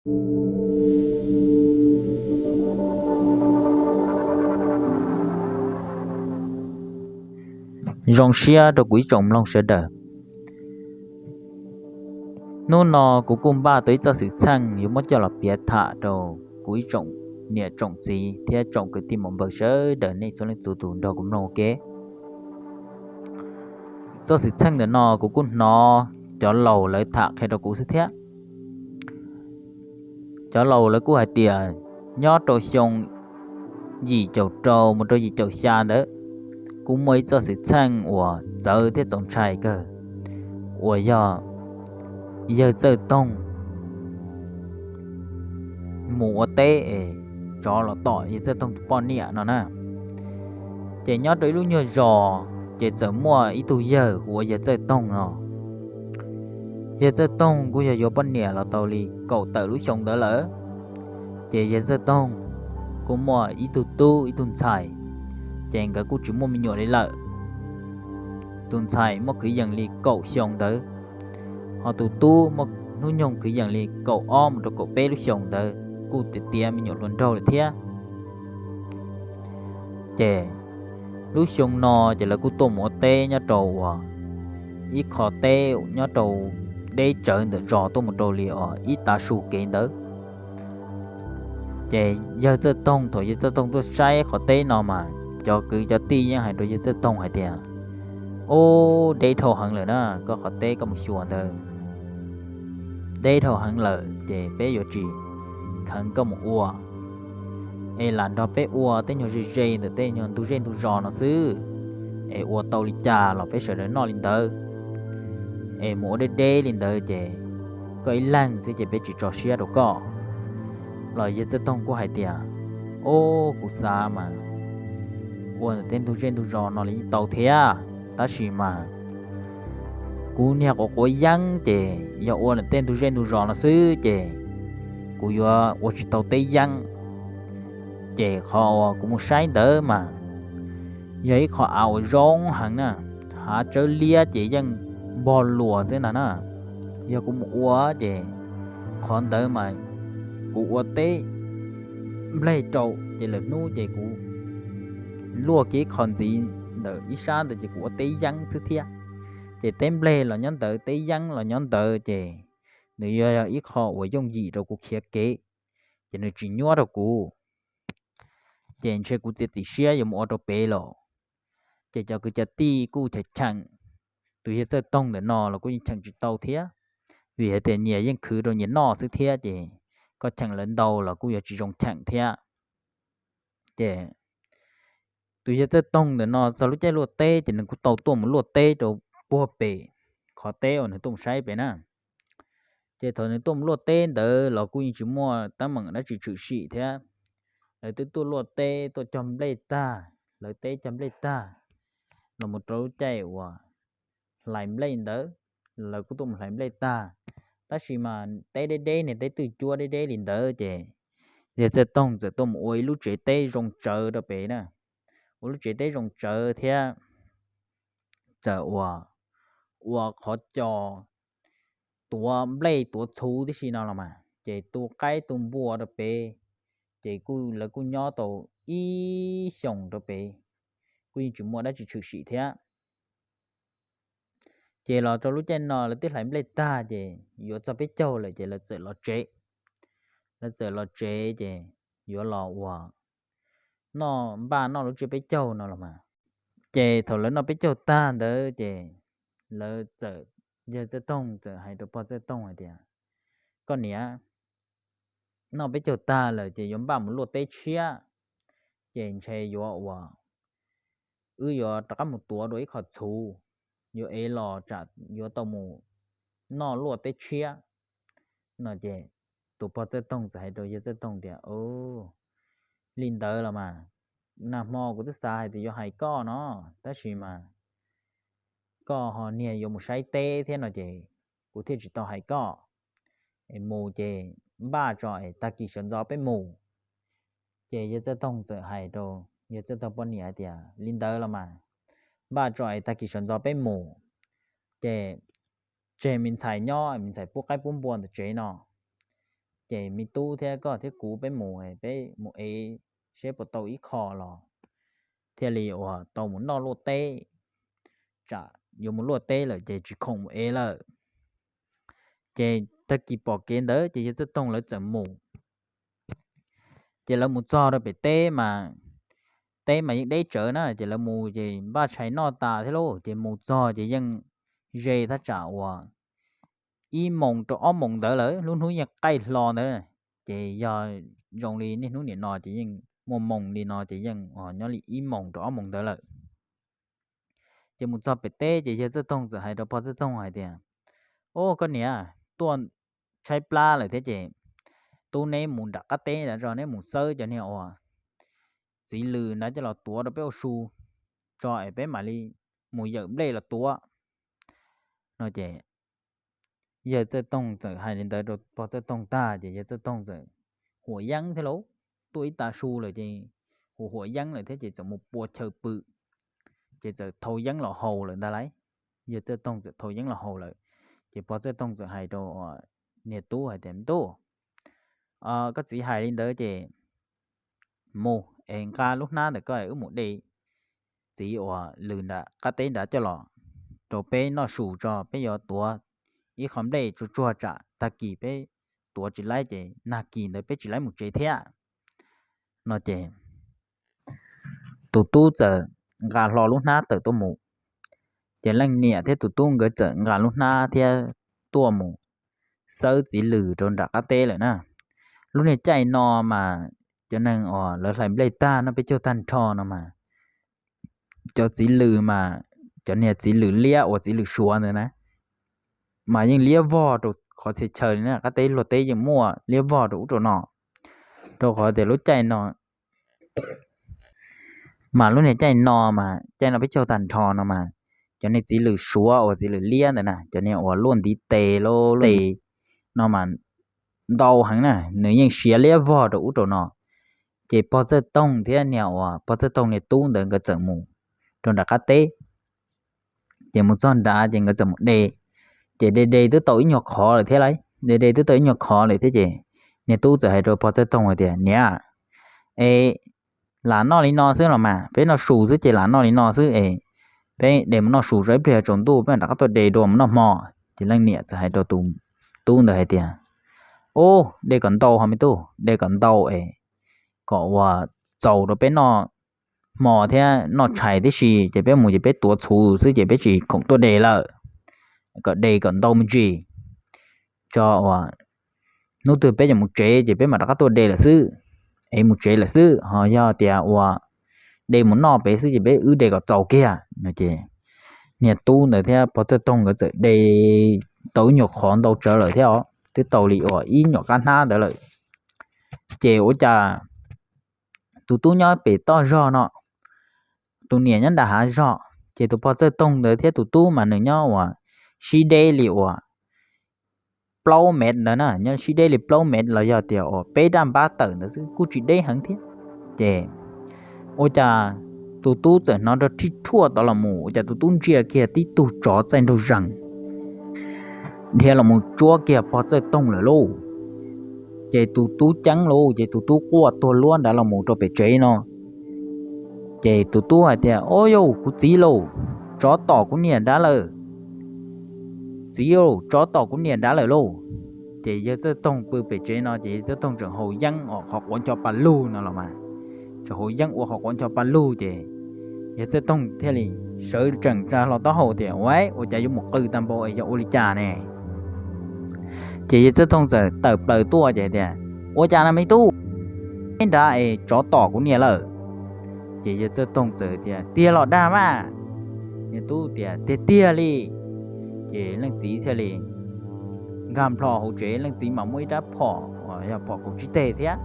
Zoo siab rau kuv ib tsoom mloog sawv daws. Hnub no kuv kuj npaj tau ib txoj xwm txheej yuav muab coj los piav tham rau kuv ib tsoom niam tsoom txiv thiab tsoom kwv tij muam npawg sawv daws nej txhua leej txhua tus nrog kuv mloog ua ke. Txoj xwm txheej ntawm no kuv kuj hnov cov laus lawv tham qhia rau kuv xwb thiab. Cov laus lawv kuj hais tias nyob rau xyoo yim caum rau mus rau yim caum xya ntawd, kuj muaj ib txoj xwm txheej uas txawv thiab txaus ntshai kawg, uas yog yawg Txawj Toog mus ua teb es tsov los tom yawg Txawj Toog tus poj niam no na. Ces nyob rau ib lub nyuag zos, ces txawm muaj ib tug yawg hu ua yawg Txawj Toog no. Yawg Txawj Toog kuj yog yuav poj niam los tau li kaum tawm lub xyoo ntawd lawm. Ces yawg Txawj Toog kuj muaj ib tug tub ib tug ntxhais, ces nkawd kuj tsis muaj me nyuam li lawm. Tus ntxhais muaj kwv yees li kaum xyoo ntawd, ho tus tub muaj hnub nyoog kwv yees li kaum ob mus rau kaum peb lub xyoos ntawd, kuj tiav tiav me nyuam hluas nraug lawm thiab. Ces lub xyoo no ces lawv kuj tuaj mus ua teb nyob rau uas ib qho teb nyob rau deb tsawv ntawm zos tuaj mus rau li uas ib tav su kev ntawd. Ces yawg Txawj Toog, thaum yawg Txawj Toog tuaj saib qhov teb no mas cov kwv cov tij yeej hais rau yawg Txawj Toog hais tias, ub, deb dhau heev lawm na, koj qhov teb koj mus xyuas ntawd deb dhau heev lawm ces peb yuav tsis kheev koj mus ua, es lam nrog peb ua tej nyuag ze ze ntawm tej nyuag ntug zej ntug zos no xwb, es ua tau li cas los peb sawv daws noj li ntawd, es mus ua deb deb li ntawd ces koj ib leeg xwb ces peb tsis tso siab rau koj. Los yawg Txawj Toog kuj hais tias, ub, kuv xav mas ua ntawm tej ntug zej ntug zos no li tau thiab, tab sis mas kuv niag quav quav yeeb ces yog ua ntawm tej ntug zej ntug zos no xwb ces kuv yuav ua tsis tau teb yeeb. Ces qhov uas kuv mus saib ntawd mas yog ib qho av uas zoo heev na, hav tsawb liab ces yeej npog luas xwb ntag na. Yog kuv mus ua ces qhov ntawd mas kuv ua teb nplej rau ces lwm hnub ces kuv luaj kiag ib qho ntxiv ntawm ib sab ntawd ces kuv ua teb yeeb xwb thiab. Ces teb nplej los nyob ntawd, teb yeeb los nyob ntawd ces nws yog ib qho uas yooj yim rau kuv khiav kev, ces nws tsis nyuaj rau kuv. Ces ntshe kuv txiav txim siab yuav mus ua rau pem lawm. Ces cov kwv cov tij kuj cheem cheem, tus yawg Txawj Toog ntawm no los kuj yeej cheem tsis tau thiab, vim hais tias nyias yeej khwv rau nyias noj xwb thiab ces koj cheem lawv ntau los kuj yuav tsis zoo cheem thiab. Ces tus yawg Txawj Toog ntawm no txog lub caij luaj teb ces nws kuj tau tuaj mus luaj teb rau puag pem qhov teb uas nws tuaj mus saib pem na. Ces thaum nws tuaj mus luaj teb ntawd los kuj yeej tsis muaj teeb meem dab tsi tshwm sim thiab. Lawv twb tuaj luaj teb tuaj cog nplej tag, lawv teb cog nplej tag los mus rau lub caij uas hlais nplej ntawd, lawv kuj tuaj mus hlais nplej tag. Tab sis mas teb deb deb, niag teb twj cuab deb deb li ntawd ces yawg Txawj Toog txawm tuaj mus ua ib lub tsev teb zoo tsawv rau pem na, ua lub tsev teb zoo tsawv thiab txawm ua, ua qhov cos tuav nplej tuav txhuv tib si no los mas, ces tu qaib tu npua rau pem, ces kuj lawv kuj nyob tau ib xyoos rau pem, kuj yeej tsis muaj dab tsi tshwm sim thiab. Ces los rau lub caij no lawv twb hlais nplej tag ces yuav txog peb caug lawm ces lawv txawm los tsev. Lawv txawm los tsev ces yuav los ua noj npaj noj lub tsiab peb caug no los mas. Ces thaum lawv noj peb caug tag ntawd ces lawv txawm, yawg Txawj Toog txawm hais rau pog Txawj Toog hais tias, koj niam, noj peb caug tag lawm ces yuav npaj mus luaj teb tshiab, ces ntshe yuav ua, wb yuav rov qab mus tuav dua ib qho txhuv, yuav ev los tsam yuav tau mus noj luaj teb tshiab no ces tus pog Txawj Toog txawm hais rau yawg Txawj Toog tias, li ntawd los mas, nag hmo kuv twb xav hais tias yuav hais koj no, tab sis mas koj ho niag yuav mus saib teb thiab no ces kuv thiaj tsis tau hais koj. Es mus ces npaj tso es tag kis sawv ntxov peb mus. Ces yawg Txawj Toog txawm hais rau yawg Txawj Toog poj niam hais tias, li ntawd los mas, npaj tso es tag kis sawv ntxov peb mus. Ces tseg me ntxhais nyob, me ntxhais pub qaib pub npua ntawm tsev no, Ces me tub thiab koj thiab kuv peb mus, peb mus ev seb puas tau ib qho los thiaj li uas tau mus noj luaj teb. Tsam yuav mus luaj teb lawm ces tsis khoom mus ev lawm. Ces tag kis pom kev ntawd ces yawg Txawj Toog lawv txawm mus. Ces lawv mus txog rau pem teb mas teb mas yeej deb tsawv na, ces lawv mus ces npaj tshais noj tas thiab lauj, ces mus txog ces yeej ze thaj tsam uas ib moos rau ob moos ntawd lawm, lub hnub yeej qaij hlo ntawd. Ces yog zoo li niaj hnub nim no ces yeej muaj moos li no ces yeej nyob li ib moos rau ob moos ntawd lawm. Ces mus txog pem teb ces yawg Txawj Toog txawm hais rau pog Txawj Toog hais tias, Au, koj niam, tuaj tshaib plab lawm thiab ces tub neb mus nram qab teb ntawd tso, neb mus xawb cov niag uas txiv lws ntawd coj los tuav rau peb ua su tso es peb mam li mus yawm nplej los tuav no ces yawg Txawj Toog txawm hais li ntawd rau pog Txawj Toog tag ces yawg Txawj Toog txawm huam yeeb thiab lauj, tuaj ib tag su lawm ces huam huam yeeb lawm thiab ces txawm mus pua chaw pw, ces txawm thau yeeb los haus lawm ntag lauj. Yawg Txawj Toog txawm thau yeeb los haus lawm, ces pog Txawj Toog txawm hais rau niag tub hais tias, Me tub, koj txiv hais li ntawd ces mus es nqa lub hnab ntawm koj wb mus de txiv uas lws nram qab teb nrad coj los rau peb noj su tso, peb yuav tuav ib qho nplej tsuag tsuag tsam tag kis peb tuav tsis laib ces nag kis ntawd peb tsis laib mus tsev thiab no ces tus tub txawm nqa hlo lub hnab tawm tuaj mus. Ces leej niam thiab tus tub nkawd txawm nqa lub hnab thiab tuaj mus xawb txiv lws rau nram qab teb lawm na. Lub niag caij no mas cov neeg uas lawv hlais nplej tag noj peb caug tag nrho no mas cov txiv lws mas, cov niag txiv lws liab uas txiv lws suav ntawd na, mas yeej liab vog rau qhov txhia chaw li na, qab teb luag teb yeej muaj liab vog rau ub rau no, rau qhov tias lub caij no mas lub niag caij no mas caij no peb caug tag nrho no mas cov niag txiv lws suav uas txiv lws liab ntawd na, cov niag uas luaj ntiv tes luaj tes no mas ntau heev na, nws yeej siav liab vog rau ub rau no. Ces pog Txawj Toog thiab niag uas pog Txawj Toog niag tub ntawd nkawd txawm mus rau nram qab teb. Ces mus txog nrad ces nkawd txawm mus de, ces de de twb tau ib nyuag qhov lawm thiab lauj, de de twb tau ib nyuag qhov lawm thiab ces niag tub txawm hais rau pog Txawj Toog hais tias, Niam, es lam noj li no xwb los mas, peb noj su xwb ces lam noj li no xwb es peb de mus noj su tso, ib pliag tsaus ntuj peb mam rov qab tuaj de dua mus noj hmo. Ces leej niam txawm hais rau tus tub ntawd hais tias, Ub, de kom ntau ho me tub, de kom ntau es kom uas txaus rau peb noj hmo thiab noj tshais tib si, ces peb mus ces peb tuav txhuv xwb ces peb tsis khoom tuaj de lawm. Kom de kom ntau me ntsis tso uas hnub twg peb yuav mus tsev ces peb mam rov qab tuaj de lawm xwb, es mus tsev lawm xwb. Ho yog tias uas de mus noj pem xwb ces peb wb de kom txaus kiag no ces niag tub ntawd thiab pog Txawj Toog nkawd txawm de tau ib nyuag qhov ntau tsawv lawm thiab os, twb tau li uas ib nyuag qab hnab ntawd lawm. Ces ua cas tus tub nyob pem toj zog no, tus niam nyob nram hav zog, ces tus pog Txawj Toog ntawd thiab tus tub mas nws nyob uas sib deb li uas plaub mev ntawd na, nyob sib deb li plaub mev los yog tias uas peb raj npab tawm ntawd xwb, kuj tsis deb heev thiab. Ces ua cas tus tub txawm hnov rog rhij rhuaj tod los mus, ua cas tus tub ntsia kiag tib tug tsov txaij nraug zees dhia los mus tsuab kiag pog Txawj Toog lawm lauj. Ces tus tub ceeb lauj, ces tus tub quaj tuag luab nrad los mus rau pem tsev no. Ces tus tub hais tias, Au yau, kuv txiv lauj, tsov tom kuv niam nrad lawm. Txiv lauj, tsov tom kuv niam nrad lawm lauj. Ces yawg Txawj Toog pw pem tsev no ces yawg Txawj Toog tseem haus yeeb ua qhov quav ncho pa lug no los mas, tseem haus yeeb ua qhov quav ncho pa lug ces yawg Txawj Toog thiaj li sawv tsees tsa hlo taub hau tias, Ua, ua cas yuav mus qw tag npaum es yog ua li cas ne? Ces yawg Txawj Toog txawm tawm plaws tuaj ces tias, Ua cas no me tub? Neb nrad es tsov tom kuv niam lawm. Ces yawg Txawj Toog txawm tias, Tiag los dag mas? Niag tub tias, Tiag tiag li. Ces leej txiv thiaj li nkag nplho hauv tsev, leej txiv mas muaj ib rab phom uas yog phom kaum tsib teg thiab.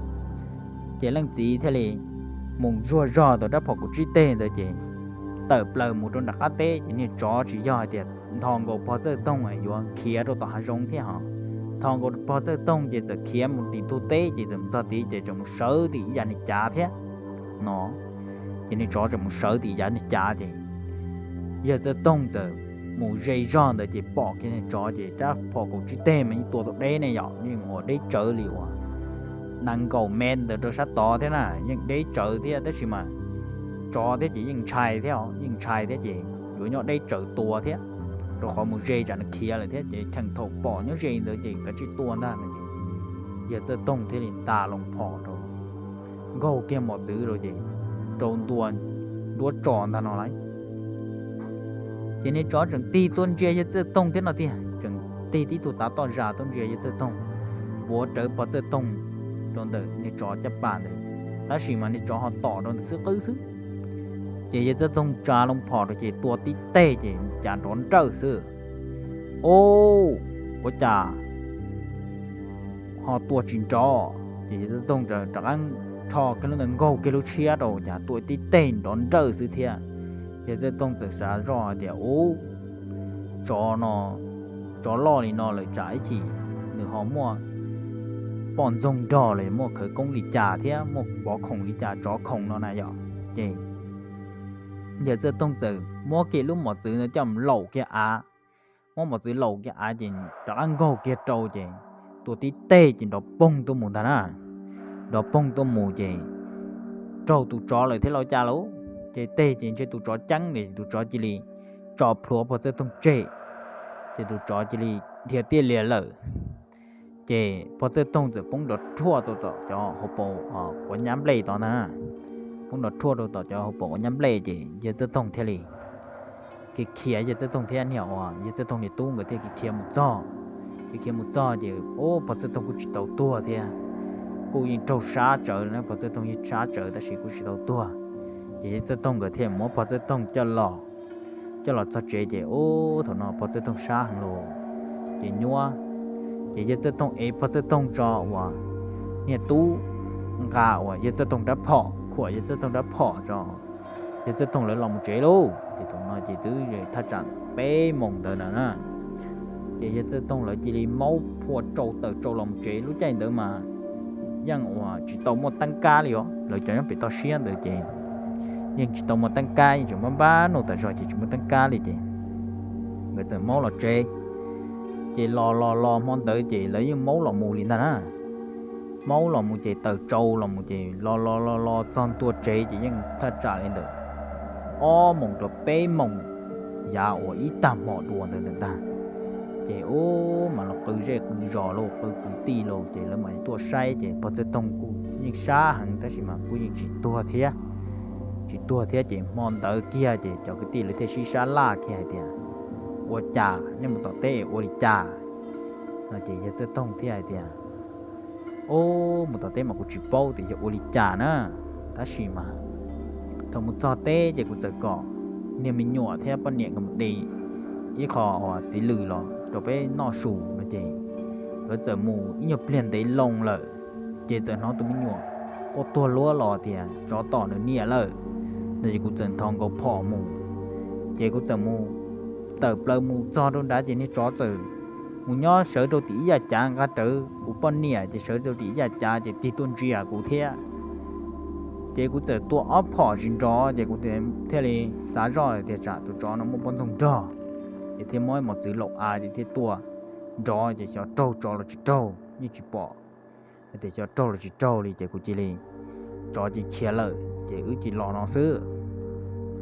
Ces leej txiv thiaj li mus zuag zog tau rab phom kaum tsib teg ntawd ces tawm plaws mus rau nram qab teb, ces niag tsov tsis yog hais tias nthos nkaus pog Txawj Toog yuav khiav rau tom hav zoov thiab ho, nthos nkaus pog Txawj Toog ces txawm khiav mus tim ntug teb, ces txawm mus txog tid ces tseem mus sawv tim yav niag cav thiab no. Ces niag tsov tseem mus sawv tim yav niag cav ces yawg Txawj Toog txawm mus ze zog ntawd ces pom kiag niag tsov ces rab phom kaum tsib teg mas yeej tua tau deb ne yom, yeej ua deb tsawv li uas nees nkaum mev ntawd rau sab tod thiab na, yeej deb tsawv thiab tab sis mas tsov thiab ces yeej ntshai thiab, yeej ntshai thiab ces yuav nyob deb tsawv tua thiab, rau qhov mus ze tsam nws khiav lawm thiab ces cheem thaum pom nyob ze ntawd ces kav tsij tua ntag no ces yawg Txawj Toog thiaj li nta loo phom rau, nkaug kiag mos txwv rau ces rau ntua nruab tso ntag no lauj. Ces niag tsov tseem tig tuaj ntsia yawg Txawj Toog thiab no tiag, tseem tig tib tug tav toj zas tuaj ntsia yawg Txawj Toog, vuav rawv pog Txawj Toog rau ntawm niag tsov caj pas ntawd, tab sis mas niag tsov ho tom rau ntawm xwb qwb xwb. Ces yawg Txawj Toog tsa loo phom rau ces tua tib teg ces cas nrov nrawj xwb. Ub, ua cas ho tua tsis nrov? Ces yawg Txawj Toog rov qab rho kiag lub ntawd nkaug kiag lub tshiab rau cas tua tib teg nrov nrawj xwb thiab. Yawg Txawj Toog txawm xav zoj hais tias, ub, tsov no, tsov loj li no lawm tsam ib chim nws ho muaj poj ntxoog nrog los muaj khawv koob li cas thiab muaj pov khoom li cas tsov khoom no na yom. Ces yawg Txawj Toog txawm muab kiag lub mos txwv ntawd coj mus laum kiag av, muab mos txwv laum kiag av ces rov qab nkaug kiag rau ces tua tib teg ces nrov poog tuaj mus ntag na. Nrov poog tuaj mus ces raug tus tsov lawm thiab los cas lauj, ces teg ces ntshe tus tsov ceeb li, tus tsov cia li tso plhuav pog Txawj Toog tseg, ces tus tsov cia li dhia tiaj lias lawm. Ces pog Txawj Toog txawm poob nrov rhuaj rau tom cov hauv paus quav nyab nplej tod ntag na. Poob nrov rhuaj rau tom cov hauv paus quav nyab nplej ces yawg Txawj Toog thiaj li khiav, khiav yawg Txawj Toog thiab niag uas yawg Txawj Toog niag tub nkawd thiaj khiav mus txog. Khiav khiav mus txog ces ub, pog Txawj Toog kuj tsis tau tuag thiab, kuj yeej raug sab tsawv, pog Txawj Toog yeej sab tsawv tab sis kuj tsis tau tuag. Ces yawg Txawj Toog nkawd thiaj muab pog Txawj Toog coj los, coj los txog tsev ces ub, thaum no pog Txawj Toog sab heev los ces nyuab, ces yawg Txawj Toog ev pog Txawj Toog tso uas niag tub nqa uas yawg Txawj Toog rab phom, khuam yawg Txawj Toog rab phom tso, yawg Txawj Toog lawv los mus tsev lauj. Ces thaum no ces twb thaj tsam peb moos ntawd na, ces yawg Txawj Toog lawv cia li maub phua rau tawm rau los mus tsev. Lub caij ntawd mas yeej uas tsis tau muaj teeb kab li os, lawv cov nyob pem toj siab ntawd ces yeej tsis tau muaj teeb kab, yeej tseem npab npab nuj tas zog ces tsis muaj teeb kab li ces nkawd txawm maub los tsev. Ces los los los hmo ntawd ces lawv yeej maub los mus li ntag na. Maub los mus ces tawm tsau los mus ces los los los los txog ntua tsev ces yeej thaj tsam li ntawm ob moos rau peb moos yav uas ib tag hmo dua ntawd ntag. Ces ub, mas los qw zej qw zos los qw kwv tij los ces lawv mam tuaj saib ces pog Txawj Toog kuj yeej sab heev tab sis mas kuj yeej tsis tuag thiab. Tsis tuag thiab ces hmo ntawd kiag ces cov kwv tij lawv thiaj sib sab laj kiag hais tias, ua cas nej mus tom teb ua li cas? No ces yawg Txawj Toog thiaj hais tias, ub, mus tom teb mas kuv tsis paub tias yog ua li cas na, tab sis mas thaum mus txog teb ces kuv txawm kom niag me nyuam thiab poj niam nkawd mus de ib qho uas txiv lws los rau peb noj su no ces nkawd txawm mus ib nyuag pliag ntev loo lawm, ces txawm hnov tus me nyuam quaj tuag luab los tias tsov tom nws niam lawm no ces kuv txawm nthos nkaus phom mus, ces kuv txawm mus tawm plaws mus txog rau nrad ces niag tsov txawm mus nyob sawv rau tim ib yam cav nqa rawv kuv poj niam ces sawv rau tim ib yam cav ces tig tuaj ntsia kuv thiab. Ces kuv txawm tua ob phom tsis nrov ces kuv thiaj li xav zoj tias tsam tus tsov no muaj poj ntxoog nrog, ces thiaj muab mos txwv laum av ces thiaj tua nrov ces xyov raug tsov los tsis raug yeej tsis pom hais tias xyov raug los tsis raug li ces kuv cia li, tsov ces khiav lawm ces wb cia li los no xwb.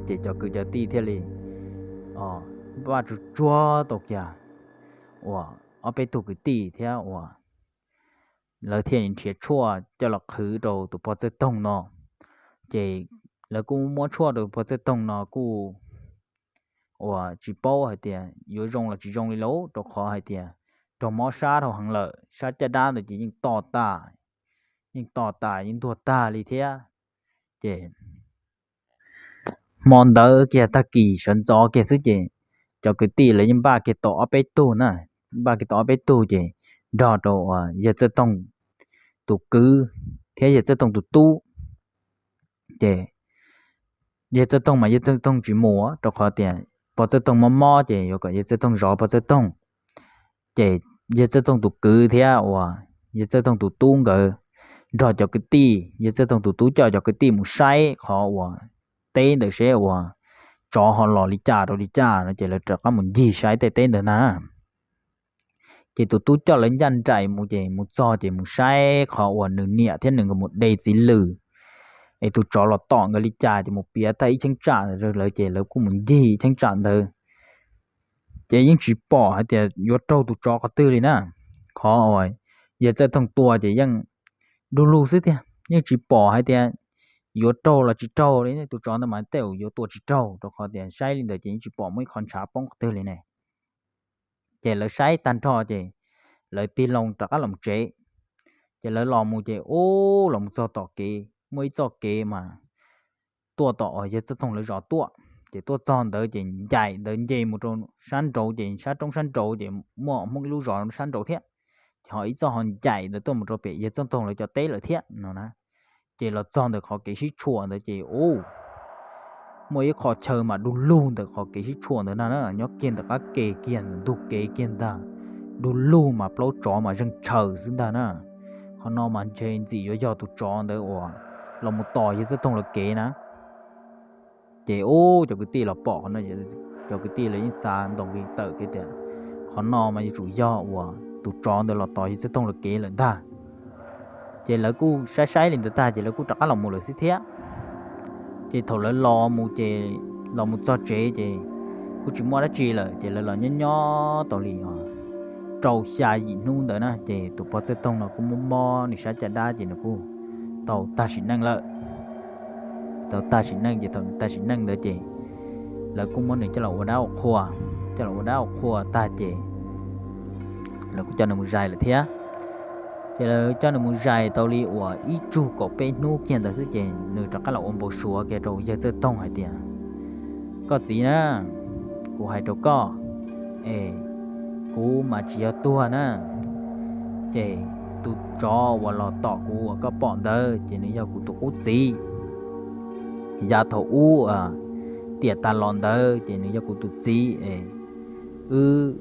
Ces cov kwv cov tij thiaj li npaj tsuag tsuag tau kiag uas ob peb tug kwv tij thiab uas lawv thiaj li nrhiav tshuaj coj los qhwv rau tus pog Txawj Toog no. Ces lawv kuj muab tshuaj rau tus pog Txawj Toog no kuj uas tsis paub hais tias yuav zoo los tsis zoo li lauj, rau qhov hais tias raug mob sab dhau heev lawm, sab caj dab ntawd ces yeej to tas, yeej to tas yeej ntuag tag li thiab. Ces hmo ntawd kiag tag kis sawv ntxov kiag xwb ces cov kwv tij lawv yeej npaj kiag tau ob peb tug na, npaj kiag tau ob peb tug ces nrog rau uas yawg Txawj Toog tus kwv thiab yawg Txawj Toog tus tub. Ces yawg Txawj Toog mas yawg Txawj Toog tsis mus rau qhov tias pog Txawj Toog mob mob ces yuav kom yawg Txawj Toog zov pog Txawj Toog. Ces yawg Txawj Toog tus kwv thiab uas yawg Txawj Toog tus tub nkawd nrog cov kwv tij, yawg Txawj Toog tus tub coj cov kwv tij mus saib qhov uas teb ntawd seb uas tsov ho los li cas rau li cas no ces lawv rov qab mus ncig saib tej teb ntawd ntag. Ces tus tub coj lawv ncaj nraim mus ces mus txog ces mus saib qhov uas nws niam thiab nws nkawd mus de txiv lws, es tus tsov los tom nkawd li cas ces mus piav tag ib cheeb tsam rau lawv ces lawv kuj mus ncig cheeb tsam ntawd, ces yeej tsis pom hais tias yuav raug tus tsov qhov twg li na. Qhov uas yawg Txawj Toog tua ces yeej du lug xwb tiag, yeej tsis pom hais tias yuav raug los tsis raug li. Tus tsov ntawd mas tej zaum yuav tua tsis raug, rau qhov tias saib li ntawd ces yeej tsis pom muaj ib qho ntshav poob qhov twg li ne. Ces lawv saib tag nrho ces lawv tig loo rov qab los tsev. Ces lawv los mus ces ub, los mus txog tom kev, muaj ib txoj kev mas tuaj tom uas yawg Txawj Toog lawv zos tuaj. Ces tuaj txog ntawd ces ncaim ntawd nce mus rau sab nraud, ces sab roob sab nraud ces muaj Hmoob ib lub zos sab nraud thiab. Ces ho ib txoj ho ncaim ntawd tuaj mus rau pem yawg Txawj Toog lawv cov teb lawm thiab no na. Ces los txog ntawm qhov kev sib tshuam ntawd ces ub, muaj ib qho chaw mas du lug ntawm qhov kev sib tshuam ntawd na, nyob kiag ntawm qab ke kiag ntug kev kiag ntag, du lug mas plaub tsov mas zeeg tshaws xwb ntag na. Qhov no mas ntshe ntxim yuav yog tus tsov ntawd uas los mus tos yawg Txawj Toog lawv kev na. Ces ub, cov kwv tij los pom qhov no, cov kwv tij los yeej xav ntaus nqi tawm kiag tias qhov no mas yuav tsum yog uas tus tsov ntawd los tos yawg Txawj Toog lawv kev lawm ntag. Ces lawv kuj saib saib li ntawd tag ces lawv kuj rov qab los mus lawm xwb thiab. Ces thaum lawv los mus ces los mus txog tsev ces kuj tsis muaj dab tsi lawm, ces lawv los nyob nyob tau li rau xya yim hnub ntawd na, ces tus pog Txawj Toog no kuj mob mob nws sab caj dab ces nws kuj tau tag sim neej lawm. Tau tag sim neej ces thaum nws tag sim neej ntawd ces lawv kuj muab nws coj los ua dab ua qhua. Coj los ua dab ua qhua tag ces lawv kuj coj nws mus zais lawm thiab. Ces lawv coj nws mus zais tau li uas ib tsug kaum peb hnub kiag ntawd xwb ces nws rov qab los ua npau suav kiag rau yawg Txawj Toog hais tias, koj txiv na, kuv hais rau koj es kuv mas tsis yog tuag na, ces tus tsov uas los tom kuv uas koj pom ntawd ces nws yog kuv tus qub txiv. Yav thaum ub tiam tag los ntawd ces nws yog kuv tus txiv es wb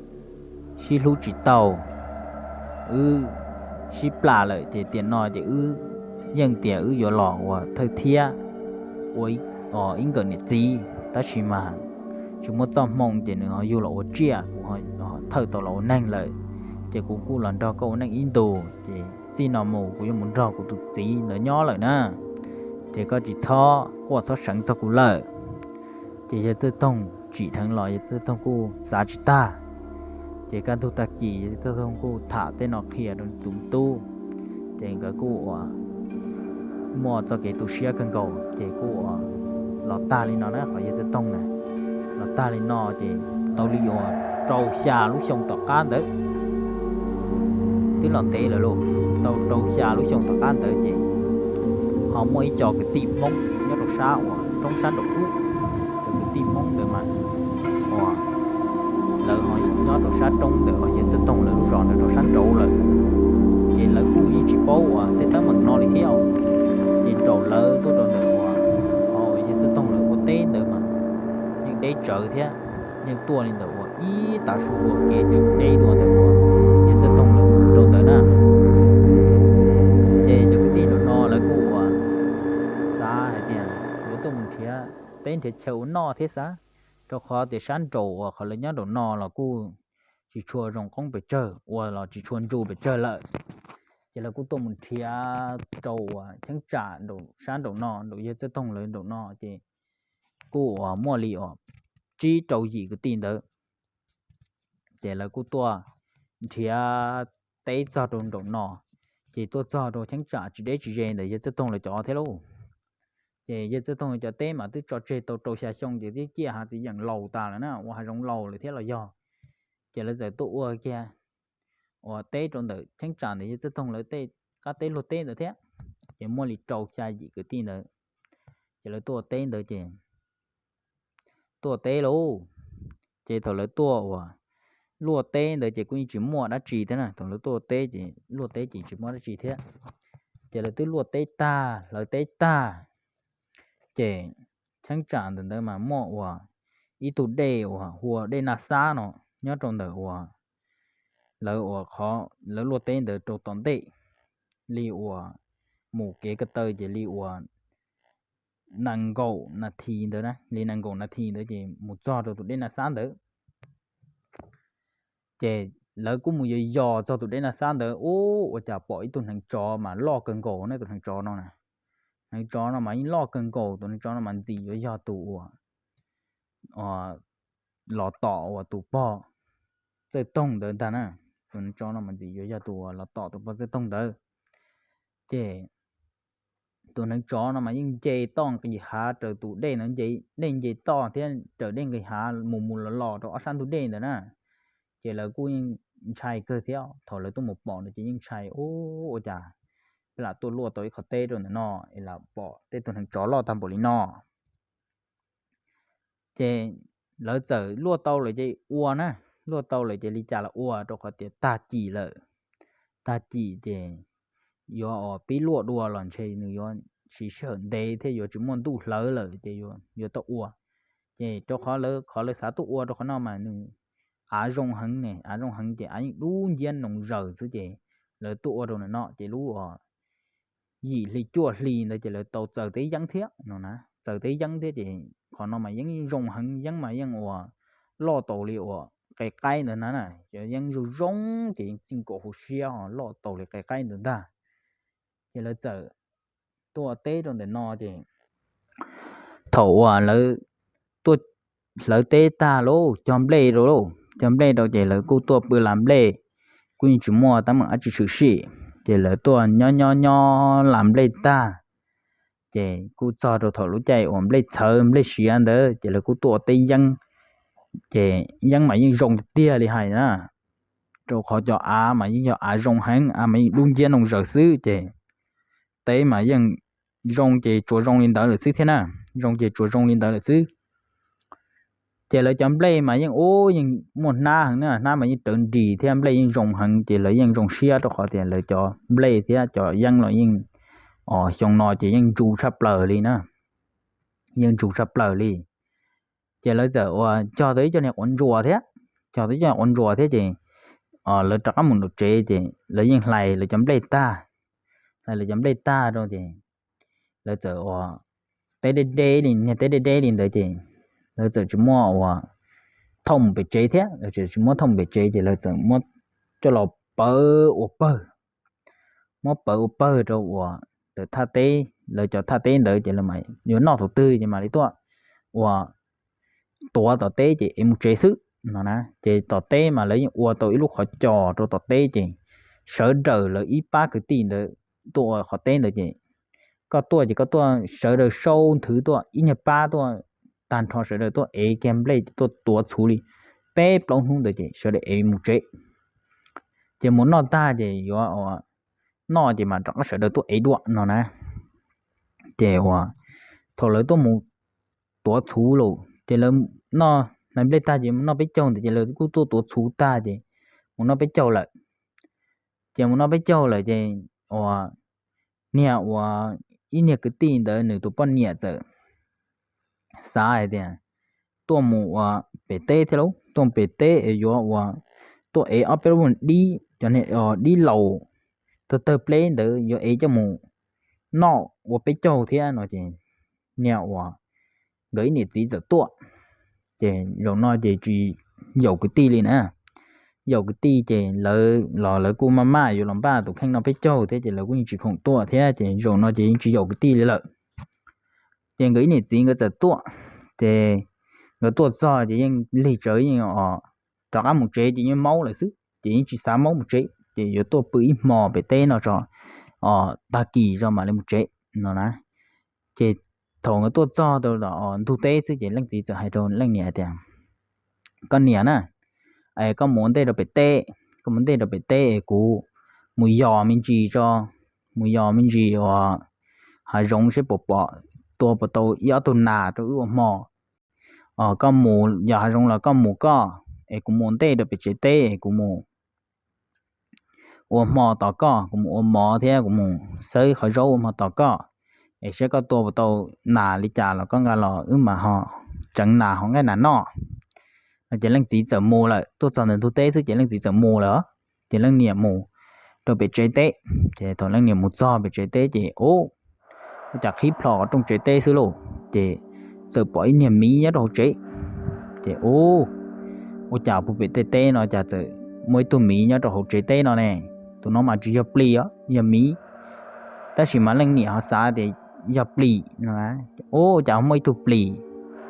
sib hlub tsis tau, wb sib plam lawm ces tiam no ces wb yeej tias wb yuav los ua thawj thiab ua ib nkawm niam txiv, tab sis mas tsis muaj txoj hmoo ces nws ho yug los ua tsiaj, kuv thawj tau los ua neeg lawm, ces kuv kuj los nrog koj ua neej ib ntus, ces txij no mus kuv yuav mus nrog kuv tus txiv ntawd nyob lawm na, ces koj tsis txhob quaj txhob seev txog kuv lawm. Ces yawg Txawj Toog tsim dheev los yawg Txawj Toog kuj xav tsis tag. Ces kaj ntug tag kis yawg Txawj Toog kuj tham tej no qhia rau tus tub, ces nkawd kuj ua muaj txoj kev tu siab kawg nkaus, ces kuj ua los tag li no na, qhov yawg Txawj Toog na. Los tag li no ces tau li uas rau xya lub xyoo tom qab ntawd, twb los ntev lawm lauj, tau rau xya lub xyoo tom qab ntawd ces ho muaj ib co kwv tij Hmoob nyob rau sab uas roob sab nraum ub, cov kwv tij Hmoob ntawd mas uas lawv ho nyob rau sab roob ntawm uas yawg Txawj Toog lawv lub zos ntawd rau sab nraud lawm, ces lawv kuj yeej tsis paub uas tej teeb meem no li thiab. Ces nraum lawv tuaj rau ntawm uas ho yawg Txawj Toog lawv ua teb ntawd mas yeej deb tsawv thiab, yeej tuaj li ntawm uas ib tav su ua kev tseem deb dua ntawm uas yawg Txawj Toog lawv rau ntawd na. Ces cov kwv tij nraum no lawv kuj ua xav hais tias yuav tuaj mus nrhiav teb nrhiav chaw ua noj thiab xav, rau qhov tias sab nraum uas qhov lawv nyob nraum no los kuj tsis tshua zoo qoob pes tsawg, ua los tsis tshua ntsu pes tsawg lawm. Ces lawv kuj tuaj mus nrhiav rau uas cheeb tsam nraum sab nraum no, nraum yawg Txawj Toog lawv nraum no ces kuj uas muaj li uas tsib rau yim kwv tij ntawd. Ces lawv kuj tuaj nrhiav teb txog rau nraum no, ces tuaj txog rau cheeb tsam tsis deb tsis ze ntawm yawg Txawj Toog lawv cov thiab lauj. Ces yawg Txawj Toog lawv cov teb mas twb tso tseg tau rau xya xyoo ces twb ciaj hav txiv yeem laus tas lawm na, ua hav zoov laus lawm thiab los yog. Ces lawv txawm tuaj ua kiag uas teb rau ntawm cheeb tsam ntawm yawg Txawj Toog lawv tej qab teb luag teb ntawd thiab. Ces muaj li rau xya yim kwv tij ntawd, ces lawv tuaj ua teb ntawd ces tuaj ua teb lauj. Ces thaum lawv tuaj uas luaj teb ntawd ces kuj yeej tsis muaj dab tsi thiab na, thaum lawv tuaj ua teb ces luaj teb ces tsis muaj dab tsi thiab. Ces lawv twb luaj teb tag hlawv teb tag, ces cheeb tsam ntawm ntawd mas muaj uas ib tug dej uas hu ua dej Naj Xab no nyob rau ntawm uas lawv uas qhov lawv luaj teb ntawd rau tom ntej li uas mus kev ko taw ces li uas nees nkaum nas this ntawd na, li nees nkaum nas this ntawd ces mus txog rau tus dej Naj Xab ntawd. Ces lawv kuj mus yos yos txog tus dej Naj Xab ntawd, ub, ua cas pom ib tug hneev tsov mas loj kawg nkaus ne. Tus hneev tsov no, hneev tsov no mas yeej loj kawg nkaus. Tus hneev tsov no mas ntxim yuav yog tus uas los tom uas tus pog Txawj Toog ntawd ntag na. Tus hneev tsov no mas ntxim yuav yog tus uas los tom tus pog Txawj Toog ntawd. Ces tus hneev tsov no mas yeej nce toj nqis hav raws tus dej ntawd, dej nce toj thiab raws dej nqis hav mus mus los los rau ob sab ntug dej ntawd na. Ces lawv kuj yeej ntshai kawg thiab, thaum lawv tuaj mus pom ntawd ces yeej ntshai, ub, ua cas peb lam tuaj luaj tau ib qhov teb rau ntawm no es lam pom tej tus hneev tsov loj tag npaum li no. Ces lawv txawm luaj tau lawm ces ua na, luaj tau lawm ces li cas los ua, rau qhov tias tag cim lawm. Tag cim ces yuav uas pib luaj dua los ntshe nws yuav siv sij hawm ntev thiab yuav tsis muaj ntuj hlawv lawm ces yuav tau ua. Ces rau qhov lawv, qhov lawv xav tuaj ua rau qhov no mas nws av zoo heev ne, av zoo heev ces av yeej dub nciab noo zaws xwb ces lawv tuaj ua rau ntawm no ces lub uas yim hli cuaj hli ntawd ces lawv tau txaws teb yeeb thiab no na, txaws teb yeeb thiab ces qhov no mas yeeb zoo heev, yeeb mas yeej uas loj taus li uas qe qaib ntawd na, yeeb zoo zoo ces yeej txij nkaus hauv siab ho loj taus li qe qaib ntawd ntag. Ces lawv txawm tuaj teb rau ntawm no ces thaum uas lawv tuaj hlawv teb tag lauj, cog nplej rau lauj, cog nplej rau ces lawv kuj tuaj pw las nplej, kuj yeej tsis muaj teeb meem dab tsi tshwm sim. Ces lawv tuaj nyob nyob nyob las nplej tag, ces kuj txog rau thaum lub caij uas nplej txhawv nplej siav ntawd ces lawv kuj tuaj ua teb yeeb. Ces yeeb mas yeej zoo tiag tiag li hais na, rau qhov cov av mas yeej yog av zoo heev, av mas yeej dub nciab noo zaws xwb ces teb mas yeej zoo ces tsuas zoo li ntawd lawm xwb thiab na, zoo ces tsuas zoo li ntawd lawm xwb. Ces lawv cov nplej mas yeej ub yeej muaj hnab heev na, hnab mas yeej rawv nris thiab nplej yeej zoo heev ces lawv yeej zoo siab rau qhov tias lawv cov nplej thiab cov yeeb los yeej, xyoo no ces yeej ntsu tshaj plaws li na, yeej ntsu tshaj plaws li. Ces lawv txawm uas cog tau ib co niag quav ntsuas thiab, cog tau ib co niag quav ntsuas thiab ces lawv rov qab mus nram tsev ces lawv yeej hlais lawv cov nplej tag, hlais lawv cov nplej tag rau ces lawv txawm uas teb deb deb li, niag teb deb deb li ntawd ces lawv txawm tsis muaj uas thauj mus pem tsev thiab, lawv txawm tsis muab thauj mus pem tsev ces lawv txawm muab coj los pawv ua pawg, muab pawv ua pawg rau uas ntawm thaj teb, lawv cov thaj teb ntawd ces lawv mas yuav noj thaum twg ces mam li tuaj uas tuav tom teb ces ev mus tsev xwb no na. Ces tom teb mas lawv yeej ua tau ib lub qhov cos rau tom teb ces sawv daws lawv ib pab kwv tij ntawd tuaj ua qhov teb ntawd ces koj tuaj ces koj tuaj sawv daws sau nthwv tuaj ib nyuag pab tuaj, tag nrho sawv daws tuaj ev kiag nplej tuaj tuav txhuv li peb plaub hnub ntawd ces sawv daws ev mus tsev. Ces mus noj tag ces yuav noj ces mas rov qab sawv daws tuaj ev dua no na. Ces uas thaum lawv tuaj mus tuav txhuv lawm ces lawv noj, hlais nplej tag ces mus noj peb caug ntawd ces lawv kuj tuaj tuav txhuv tag ces mus noj peb caug lawm. Ces mus noj peb caug lawm ces uas niag uas ib niag kwv tij ntawd nws tus poj niam txawm xav hais tias tuaj mus uas pem teb thiab lauj, tuaj mus pem teb es yuav uas tuaj ev ob peb lub dib, cov dib laus tawg tawg pleb ntawd yuav ev coj mus noj ua peb caug thiab no ces niag uas nkawd ib niam txiv txawm tuaj. Ces zaum no ces tsis yaum kwv tij li na, yaum kwv tij ces lawv los lawv kuj maj maj yuav los npaj tus kheej noj peb caug thiab ces lawv kuj yeej tsis khoom tuaj thiab ces zaum no ces yeej tsis yaum kwv tij li lawm. Ces nkawd ib niam txiv nkawd txawm tuaj, ces nkawd tuaj txog ces yeej lig tsawv yeej os, rov qab mus tsev ces yeej maub lawm xwb ces yeej tsis xav maub mus tsev ces yuav tuaj pw ib hmo pem teb no tso, os, tag kis tso mam li mus tsev no na. Ces thaum nkawd tuaj txog rau ntug teb xwb ces leej txiv txawm hais rau leej niam tias, koj niam na, es koj mus ua ntej rau pem teb, koj mus ntej rau pem teb es kuv mus yos me ntsis tso, mus yos me ntsis uas hav zoov seb puas pom, tua puas tau ib ob tug nas rau wb ua hmo. Os, koj mus yos hav zoov los koj mus koj, es kuv mus ntej rau pem tsev teb es kuv mus ua hmo tos koj, kuv mus ua mov thiab kuv mus xawb qhov zaub ua hmo tos koj, es saib koj tua puas tau nas li cas los koj nqa los wb mam ho tseev nas hauv nqaij nas noj. Ces leej txiv txawm mus lawm, tuaj txog ntawm ntug teb xwb ces leej txiv txawm mus lawm. Ces leej niam mus rau pem tsev teb, ces thaum leej niam mus txog pem tsev teb ces ub, ua cas qhib plho rooj tsev teb xwb lauj, ces txawm pom ib niag miv nyob rau hauv tsev. Ces ub, ua cas puag pem tej teb no cas txawm muaj ib tug miv nyob rau hauv tsev teb no ne. Tus no mas tsis yog plis os, yog miv. Tab sis mas leej niam ho xav tias yog plis no. Ua cas ho muaj ib tug plis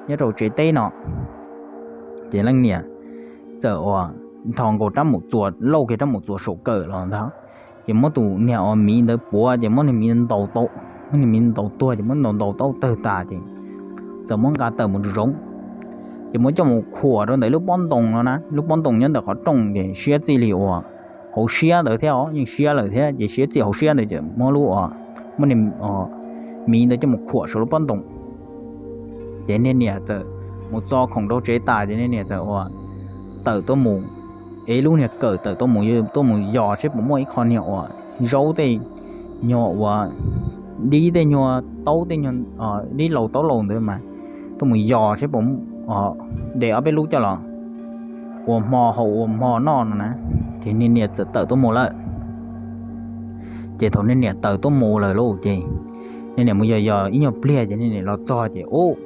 nyob rau tsev teb no? Ces leej niam txawm ua nthos nkaus rab mus txuas, lauj kiag rab mus txuas saum kawm los ntag. Ces muab tus niag uas miv ntawd puav, ces muab niag miv ntaus tau, muab niag miv ntaus tuag, ces muab ntaus ntaus tau tawg tas, ces txawm muab nqa tawm mus zoov. Ces muab coj mus khuam rau ntawm lub pob ntoo no na, lub pob ntoo nyob ntawm qhov rooj, ces siab txij li uas hauv siab ntawd thiab os, yeej siab lawm thiab, ces siab txij hauv siab ntawd ces muab lub uas, muab niag miv ntawd coj mus khuam saum lub pob ntoo. Ces niag niam txawm mus txo khoom rau tsev tas, ces niag niam txawm ua tawm tuaj mus, ev lub niag kawm tawm tuaj mus, tuaj mus yos seb puas muaj ib qho niag uas zaub tej nyuag uas dib tej nyuag taub tej nyuag dib laus taub laus ntawd mas tuaj mus yos seb puas de ob peb lub coj los ua hmo haus ua hmo noj no na. Ces niag niam txawm tawm tuaj mus lawm. Ces thaum niag niam tawm tuaj mus lawm lauj, ces niag niam mus yos yos ib nyuag pliag, ces niag niam los txog ces, ub,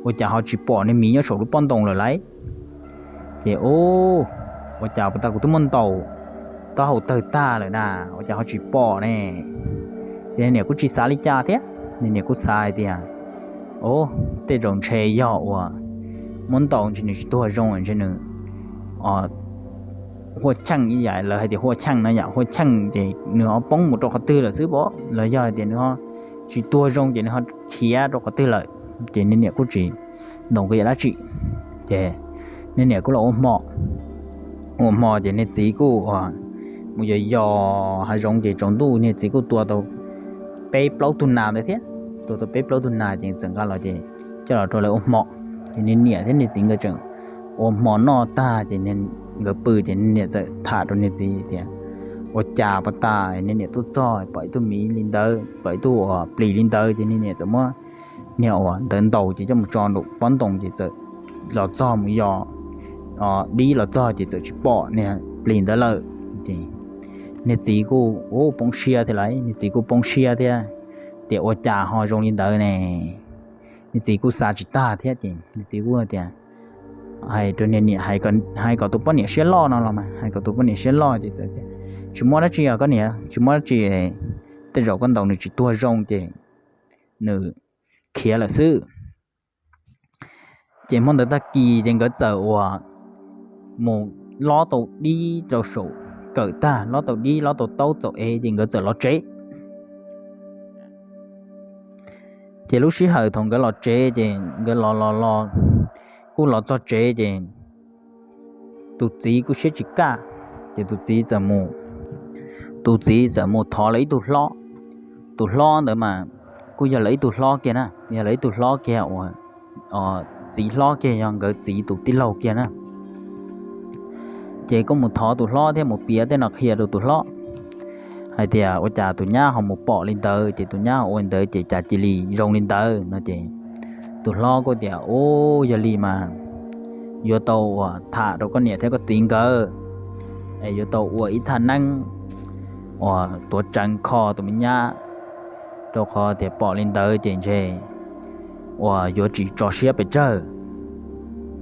ua cas ho tsis pom niag miv nyob saum lub pob ntoo lawm lauj? Ces, ub, ua cas puas tas kuv twb muab ntaus taub hau tawg tag lawm na, ua cas ho tsis pom ne? Ces niag niam kuj tsis xav li cas thiab, niag niam kuj xav hais tias, ub, tej zaum ntshe yog uas muab ntaus ntshe nws tsis tuag zoo, ntshe nws huaj cheej, ib yam lawv hais tias huaj cheej no, yam huaj cheej ces nws ho poob mus rau qhov twg lawm xwb pob, los yog hais tias nws ho tsis tuag zoo ces nws ho khiav rau qhov twg lawm. Ces niag niam kuj tsis ntaus nqi dab tsi. Ces niag niam kuj los ua hmo, ua hmo ces niag txiv kuj mus yos yos hav zoov, ces tsaus ntuj niag txiv kuj tua tau peb plaub tug nas ntawd thiab. Tua tau peb plaub tug nas ces txawm nqa los ces coj los rau lawv ua hmo. Ces niag niam thiab niag txiv nkawd tseem ua hmo noj tag ces nkawd pw ces niag niam txawm tham rau niag txiv tias, ua cas puas tas niag niam tuaj txog pom ib tug miv li ntawd, pom ib tug uas plis li ntawd, ces niag niam txawm muab niag uas ntawd ntaus ces coj mus tso nraum pob ntoo ces txawm los txog mus yos dib los txog ces txawm tsis pom niag plis ntawd lawm. Ces niag txiv kuj, ub, poob siab thiab lauj, niag txiv kuj poob siab thiab, tias ua cas ho zoo li ntawd ne. Niag txiv kuj xav tsis tag thiab ces niag txiv kuj tias, hais rau niag niam, hais kom tus poj niam siab loj no los mas, hais kom tus poj niam siab loj ces txawm tias, tsis muaj dab tsi os koj niam, tsis muaj dab tsi, tej zaum koj ntaus nws tsis tuag zoo ces nws khiav lawm xwb. Ces hmo ntawd tag kis ces nkawd txawm uas mus lob tau dib rau saum kawm tag, lob tau dib lob tau taub txaus ev ces nkawd txawm los tsev. Ces lub sij hawm thaum nkawd los tsev ces nkawd los los los, kuj los txog tsev ces tus txiv kuj siab tsis kaj, ces tus txiv txawm mus, tus txiv txawm mus thov lawv ib tug hlob. Tus hlob ntawd mas kuj yog lawv ib tug hlob kiag na, yog lawv ib tug hlob kiag uas txiv hlob kiag, yog nkawd txiv tus tij laug kiag na. Ces kuj mus thov tus hlob thiab mus piav tej no qhia rau tus hlob hais tias ua cas tus nyab ho mus pom li ntawd, ces tus nyab ho ua li ntawd ces cas cia li zoo li ntawd no. Ces tus hlob kuj tias, ub, yog li mas yuav tau uas tham rau koj niam thiab koj txiv nkawd, es yuav tau ua ib thaj neeb uas tuav tseev kho tus me nyab, rau qhov tias pom li ntawd ces ntshe uas yuav tsis tso siab pes tsawg,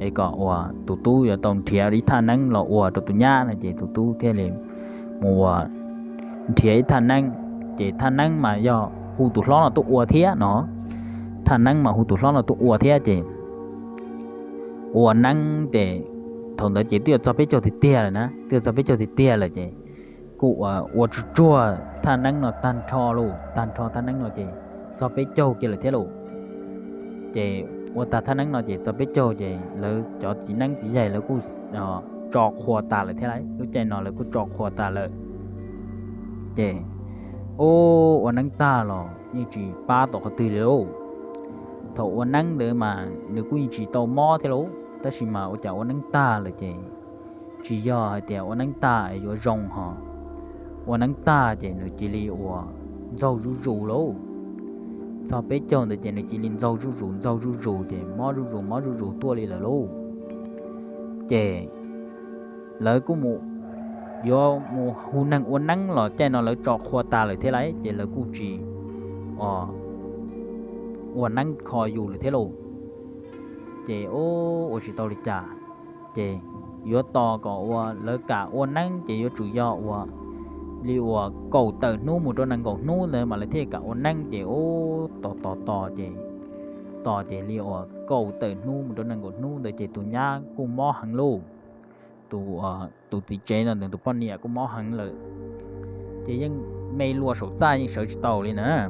es kom uas tus tub yuav tau nrhiav ib thaj neeb los ua rau tus nyab no. Ces tus tub thiaj li mus uas nrhiav ib thaj neeb, ces thaj neeb mas yog hu tus hlob no tuaj ua thiab no. Thaj neeb mas hu tus hlob no tuaj ua thiab ces ua neeb ces thaum ntawd ces twb yuav txog peb caug tiag tiag lawm na, twb yuav txog peb caug tiag tiag lawm ces kuj ua tsuag tsuag thaj neeb no tag nrho lauj, tag nrho thaj neeb no ces txog peb caug kiag lawm thiab lauj. Ces ua tag thaj neeb no ces txog peb caug ces lawv cov txiv neeb txiv yaig lawv kuj tso qhua tas lawm thiab lauj, lub caij no lawv kuj tso qhua tas lawm. Ces ub, ua neeb tag los yeej tsis pab tau qhov twg li lauj. Thaum ua neeb ntawd mas nws kuj yeej tsis tau mob thiab lauj, tab sis mas ua cas ua neeb tag lawm ces tsis yog hais tias ua neeb tag es yuav zoo ho, ua neeb tag ces nws cia li uas ntxaug zuj zus lauj. Txog peb caug ntawd ces nws cia li ntxaug zuj zus, ntxaug zuj zus ces mob zuj zus, mob zuj zus tuaj li lawm lauj. Ces lawv kuj mus, yuav mus hu neeg ua neeb los caij no lawv tso qhua tas lawm thiab lauj, ces lawv kuj tsis ua neeb kho yus lawm thiab lauj. Ces ua tsis tau li cas, ces yuav tos kom uas lawv kam ua neeb ces yuav tsum yog uas li uas kaum tawm hnub mus rau nees nkaum hnub ntawd mas lawv thiaj kam ua neeb ces ub tos tos tos ces tos ces li uas kaum tawm hnub mus rau nees nkaum hnub ntawd ces tus nyab kuj mob heev lauj. Tus, tus txiv tsev no ntawd tus poj niam kuj mob heev lawm. Ces yeej me luas saum txaj yeej sawv tsis taus li na.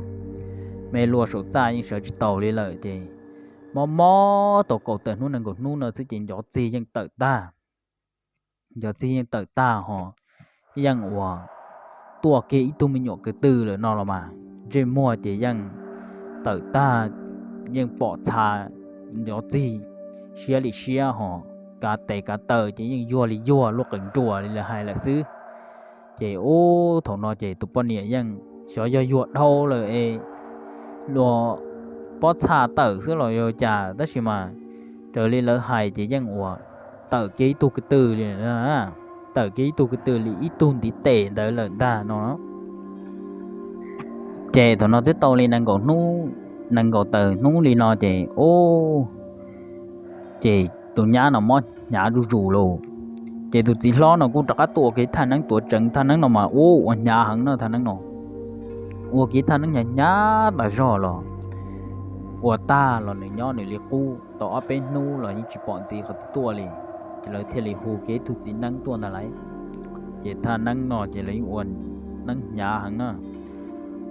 Me luas saum txaj yeej sawv tsis taus li lawm ces mob mob tau kaum tawm hnub nees nkaum hnub no xwb ces ncov txig yeej tawm tag. Ncov txig yeej tawm tag ho yeej uas tuaj kiag ib tug me nyuam kwv tw lawm no los mas ntsej muag ces yeej tawm tag, yeej pom txha ncov txig siab li siab ho kav tes kav taw ces yeej yuag li yuag luaj qees nruas li lawv hais lawm xwb. Ces ub thaum no ces tus poj niam yeej xyov yog yuag dhau lawm es luas pob txha tawm xwb los yog cas tab sis mas raws li lawv hais ces yeej uas tawm kiag ib tug kwv tw li, tawm kiag ib tug kwv tw li ib tug ntiv tes ntawd lawm ntag no. Ces thaum no twb tau li nees nkaum hnub, nees nkaum tawm hnub li no ces ub ces tus nyab no mob hnyav zuj zus lauj. Ces tus txiv hlob no kuj rov qab tuaj ua kiag thaj neeb tuav tseev, thaj neeb no mas ub ua hnyav heev no, thaj neeb no ua kiag thaj neeb hnyav hnyav tas zog los ua tag los nws nyob nws li qub tau ob peb hnub los yeej tsis pom ntxiv qhov twg tuaj li. Ces lawv thiaj li hu kiag ib tug txiv neeb tuaj ntag lauj. Ces thaj neeb no ces lawv yeej ua neeb hnyav heev na.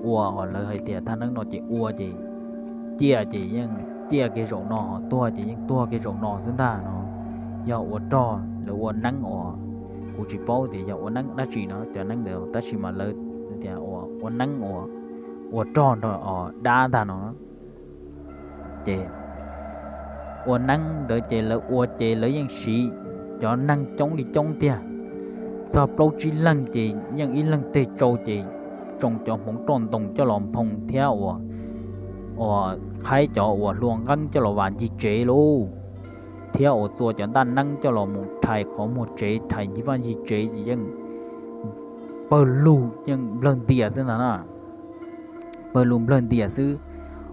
Ua os, lawv hais tias thaj neeb no ces ua ces ciaj ces yeej ciaj kiag zaum no ho tuag ces yeej tuag kiag zaum no xwb ntag no. Yog ua rog lawv ua neeb uas kuv tsis paub tias yog ua neeb dab tsi no cov neeb ntawd tab sis mas lawv tias ua neeb uas ua rog nrog dab ntag no. Ces ua neeb ntawd ces lawv ua ces lawv yeej siv cov neeg coob li coob tiag. Txog plaub tsib leeg ces yeej ib leeg teg tsau ces tsoo cov hmoov roj ntoos coj los nphoo thiab uas, uas qhaib cov uas hlua nqeeb coj los vas ncig tsev lauj, thiab uas txua cov ntaj neeb coj los mus rhais qhov muag tsev rhais ncig vaj ncig tsev ces yeej pawg lug yeej nplawg ntias xwb ntag na. Pawg lug nplawg ntias xwb,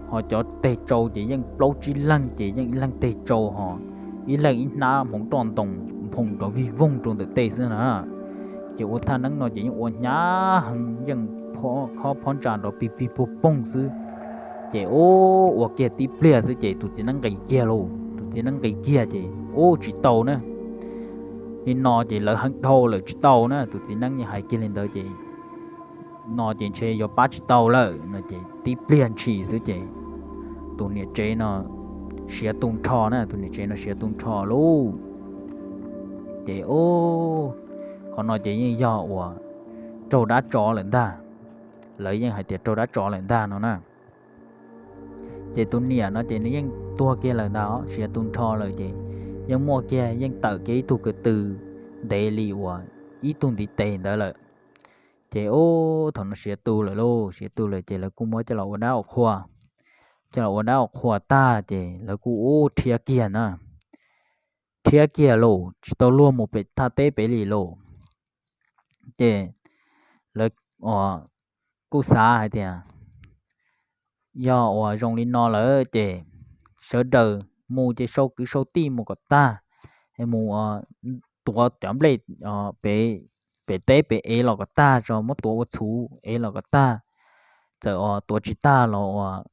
ho cov teg tsau ces yeej plaub tsib leeg ces yeej ib leeg teg tsau ho ib leeg ib hnab hmoov roj ntoos nphoo nrov vij voog rau ntawm tej xwb na. Ces ua thaj neeb no ces yeej ua hnyav heev yeej khob phab ntsa nrov pig pig puag poog xwb. Ces ua kiag tib pliag xwb ces tus txiv neeb nqis kiag lauj, tus txiv neeb nqis kiag ces ub tsis tau na. Li no ces lawv heev dhau lawm tsis tau na, tus txiv neeb yeej hais kiag li ntawd ces no ces ntshe yuav pab tsis tau lawm no ces tib pliag ntshis xwb ces tus niam tsev no siav tu nrho na, tus niam tsev no siav tu nrho lauj. Ces ub, qhov no ces yeej yog uas raug dab tsov lawm ntag, lawv yeej hais tias raug dab tsov lawm ntag no na. Ces tus niam no ces nws yeej tuag kiag lawm ntag, siav tu nrho lawm ces yeej muaj kiag yeej tawm kiag ib tug kwv tw ntev li uas ib tug ntiv tes ntawd lawm. Ces ub thaum no siav tu lawm lauj, siav tu lawm ces lawv kuj muab coj los ua dab ua qhua. Coj los ua dab ua qhua tag ces lawv kuj ub rhiab kiag na, rhiab kiag lauj, tsis tau luag mus pem thaj teb pem li lauj. Ces lawv uas kuj xav hais tias yog uas zoo li no lawm ces sawv daws mus ces sau kwv sau tij mus kom tag, mus tuav cov nplej pem, pem teb pem ev los kom tag tso, muab tuav ua txhuv ev los kom tag, txawm uas tuav tsis tag los uas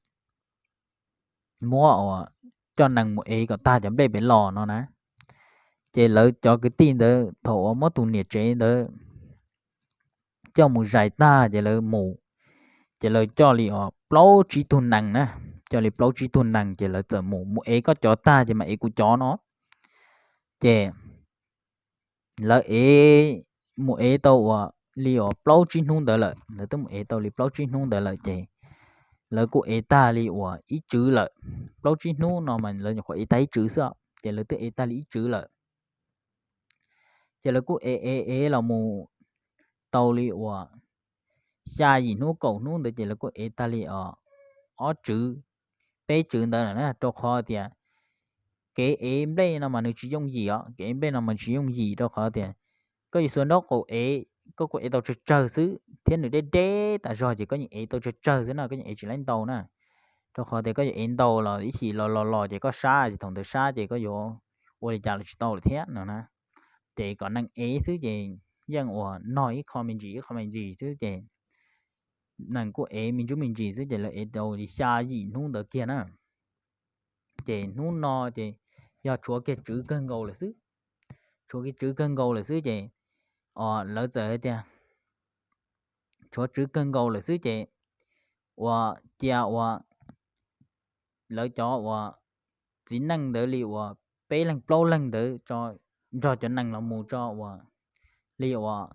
muab uas coj nees mus ev kom tag cov nplej pem los no na. Ces lawv cov kwv tij ntawd thaum uas muab tus niam tsev ntawd coj mus zais tag ces lawv mus, ces lawv coj li uas plaub tsib tug nees na, coj li plaub tsib tug nees ces lawv txawm mus, mus ev koj cov tag ces mam ev kuv cov no. Ces lawv ev, mus ev tau uas li uas plaub tsib hnub ntawd lawm, lawv twb mus ev tau li plaub tsib hnub ntawd lawm ces lawv kuj ev tag li uas ib tswv lawm. Plaub tsib hnub no mas lawv nyuam qhuav ev tag ib tswv xwb, ces lawv twb ev tag li ib tswv lawm. Ces lawv kuj ev ev ev los mus tau li uas xya yim hnub kaum hnub ntawd ces lawv kuj ev tag li ob tswv, peb tswv ntawd lawm na, rau qhov tias kev ev nplej no mas nws tsis yooj yim os, kev ev nplej no mas tsis yooj yim rau qhov tias koj yuav xuas nraub qaum ev, koj kuj ev tau tsawg tsawg xwb thiab nws deb deb tas zog ces koj yeej ev tau tsawg tsawg xwb na, koj yeej ev tsis laib ntau na. Rau qhov tias koj yuav ev ntau los ib chim los los los ces koj sab ces thaum ntawd sab ces koj yuav ua li cas los tsis tau lawm thiab no na. ces kom nees ev xwb ces yeej uas nog ib qho me ntsis ib qho me ntsis xwb ces nees kuj ev me ntsis me ntsis xwb ces lawv ev tau li xya yim hnub ntawd kiag na. Ces hnub no ces yog tshuav kiag tswv kawg nkaus lawm xwb, tshuav kiag tswv kawg nkaus lawm xwb ces lawv txawm hais tias tshuav tswv kawg nkaus lawm xwb ces uas cia uas lawv cov uas txiv neej ntawd li uas peb leeg plaub leeg ntawd tso, nrog cov nees los mus tso uas li uas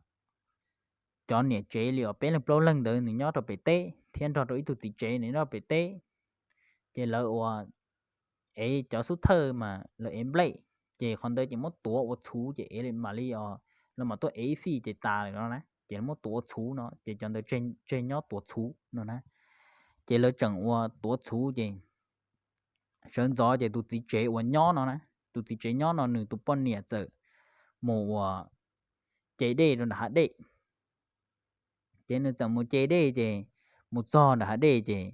cov niam tsev li uas peb leeg plaub leeg ntawd nws nyob rau pem teb thiab nrog rau ib tug txiv tsev nws nyob pem teb. Ces lawv uas ev cov xub thawj mas lawv ev nplej, ces qhov ntawd ces muab tuav ua txhuv ces ev mam li os, lawv mam tuaj ev ib fij ces tas lawm no na ces muab tuav ua txhuv no ces cov ntawd tseg nyob tuav txhuv no na. Ces lawv tseem ua tuav txhuv ces sawv ntxov ces tus txiv tsev uas nyob no na, tus txiv tsev nyob no nws tus poj niam txawm mus uas ce dej rau nram hav dej. Ces nws txawm mus ce dej ces mus txog nram hav dej ces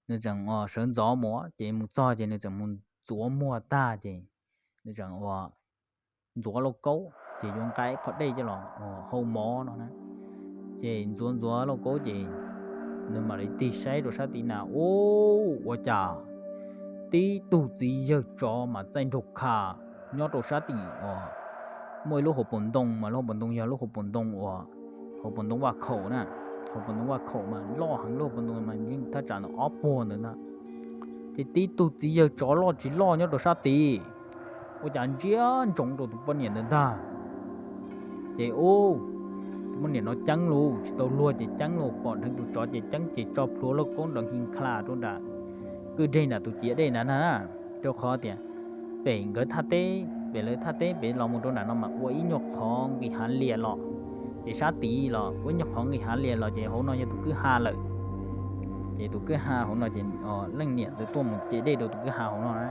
nws txawm sawv ntxov mus ces mus txog ces nws txawm mus ntxuav muag tag ces nws txawm ua ntxuav lauj kaub ces yuav nqa ib qho dej coj los hau mov no na. Ces ntxuav ntxuav lauj kaub ces nws mam li tig saib rau sab tim na, ub, ua cas tib tug txiv yawg tsov mas txaij nraug kha nyob rau sab tim uas muaj ib lub hauv paus ntoo mas lub hauv paus ntoo yog lub hauv paus ntoo uas hauv paus ntoo vaj khaum na, hauv paus ntoo vaj khaum mas loj heev, lub hauv paus ntoo mas yeej thaj tsam ntawm ob puag ntawd na. Ces tib tug txiv yawg tsov loj tsis loj nyob rau sab tid, ua cas ntsia ntsoov rau tus poj niam ntawd ntag. Ces ub, tus poj niam no ceeb lauj, tsis tau luag ces ceeb lauj, pom dheev tus tsov ces ceeb ces tso plhuav lauj kaub nrov nkhi nkha rau nram kwj deg nram tus ciav dej ntawd na, rau qhov tias pem nkawd thaj teb, pem lawv thaj teb pem los mus rau nram no mas ua ib nyuag qhov nqis hav lias los, ces sab tid los ua ib nyuag qhov nqis hav lias los ces hauv no yog tus kwj ha lawm. Ces tus kwj ha hauv no ces leej niam ntawd tuaj mus ce dej rau tus kwj ha hauv no na.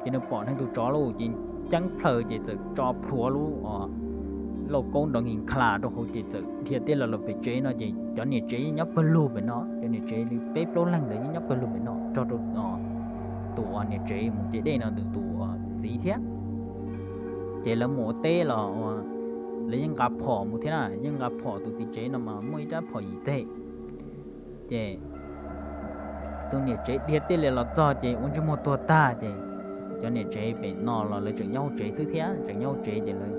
Ces nws pom dheev tus tsov lauj ces ceeb plaws ces txawm tso plhuav lub lauj kaub nrov nkhi nkha rau hauv ces txawm dhia tij los lawm pem tsev no ces cov niam tsev nyob pawg lug pem no, cov niam tsev li peb plaub leeg ntawd nyob pawg lug pem no nrog rau tus uas niam tsev mus ce dej no ntawm tus txiv thiab. Ces lawv mus ua teb los lawv yeej nqa phom mus thiab na, yeej nqa phom, tus txiv tsev no mas muaj ib rab phom yim teg. Ces tus niam tsev dhia tij li los txog ces ua ntsej muag tuag tag ces cov niam tsev pem no los lawv tseem nyob hauv tsev xwb thiab, tseem nyob hauv tsev ces lawv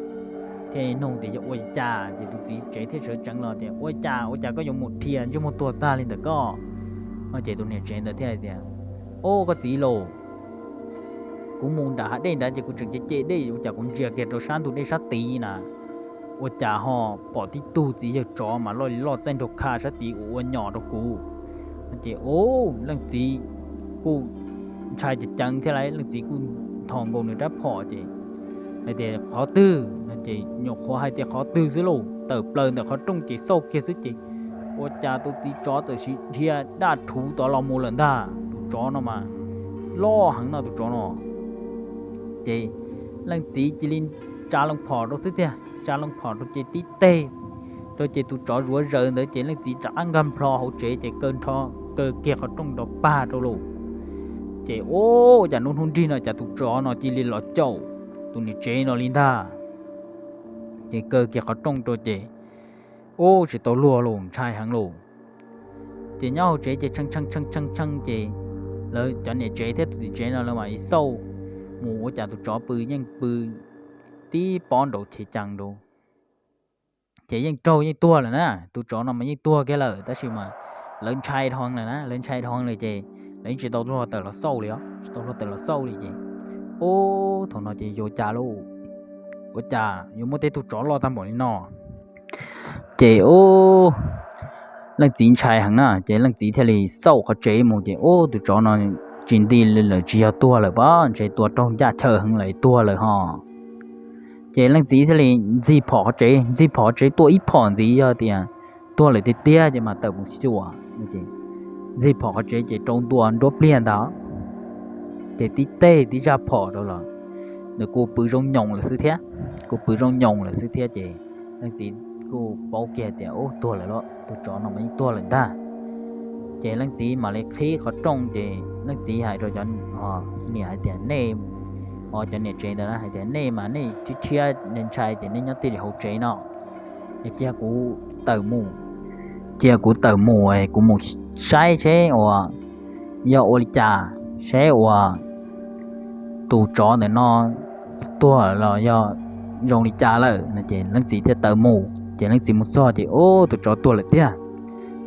thiaj nug tias yog ua cas, ces tus txiv tsev thiaj sawv tsees los tias ua cas, ua cas koj yuav mus dhia ntsej muag tuag tag li ntawm koj? Ces tus niam tsev ntawd thiaj tias, o, koj txiv lauj, kuv mus nram hav dej nrad ces kuv tseem ce ce dej ua cas kuv ntsia kiag rau sab ntug dej sab tid na, ua cas ho pom tib tug txiv yawg tsov mas loj li loj txaij nraug kha sab tid ua ua nyom rau kuv. Ces ub, leej txiv kuj ntshai ceev ceev thiab lauj, leej txiv kuj nthos nkaus nws rab phom ces hais tias qhov twg no ces nyuam qhuav hais tias qhov twg xwb lauj, tawm plaws ntawm qhov rooj ces xauj kiag xwb ces ua cas tus txiv tsov txawm sim dhia daj rhuv tod los mus lawm ntag. Tus tsov no mas loj heev no tus tsov no. Ces leej txiv cia li tsa loo phom rau xwb tiag, tsa loo phom rau ces tib teg rau ces tus tsov zuav zaws ntawd ces leej txiv rov qab nkag nplho hauv tsev ces kaw nrho, kaw kiag qhov rooj rau pag rau lauj. Ces ub, cas hnub hnub nrig no cas tus tsov no cia li los caum tus niam tsev no li ntag. Ces kaw kiag qhov rooj rau ces ub, tsis tau luag lauj, ntshai heev lauj. Ces nyob hauv tsev ces tshee tshee tshee tshee ces lawv cov niam tsev thiab tus txiv tsev no lawv mam li xauj mus ua cas tus tsov pw yeej pw tib pob nraud chiv cees nraud. Ces yeej raug yeej tuag lawm na, tus tsov no mas yeej tuag kiag lawm tab sis mas lawv ntshai dhau heev lawm na, lawv ntshai dhau heev lawm ces lawv yeej tsis tau luag tawm los xauj li os, tsis tau luag tawm los xauj li ces ub, thaum no ces yuav cas lauj, ua cas yuav muaj tej tug tsov loj tag npaum li no. Ces ub, leej txiv ntshai heev na ces leej txiv thiaj li xauj qhov tsev mus ces ub, tus tsov no tsis nti li lawm, tsis yog tuag lawm pob, ntshe tua raug ncaj chaw heev lawm tuag lawm ho. Ces leej txiv thiaj li ntxig phom qhov tsev, ntxig phom qhov tsev tua ib phom ntxiv, yog tias tuag lawm tiag tiag ces mas tawm mus xyuas. Ntxig phom qhov tsev ces rau ntua nruab pliag ntag. Ces tib teg tib zaj phom rau los nws kuj pw zoo nyoos lawm xwb thiab, kuj pw zoo nyoos lawm xwb thiab ces leej txiv kuj paub kiag tias ub, tuag lawm lauj, tus tsov no mas yeej tuag lawm ntag. Ces leej txiv mam li qhib qhov rooj ces leej txiv hais rau cov niam hais tias nej cov niam tsev ntawd hais tias nej mas nej rhiab rhiab ntshai ces nej nyob tij li hauv tsev no, cia kuv tawm mus, cia kuv tawm mus kuv mus saib seb uas yog ua li cas, seb uas tus tsov ntawm no tuag los yog zoo li cas lawm no ces leej txiv thiaj tawm mus. Ces leej txiv mus txog ces ub, tus tsov tuag lawm tiag.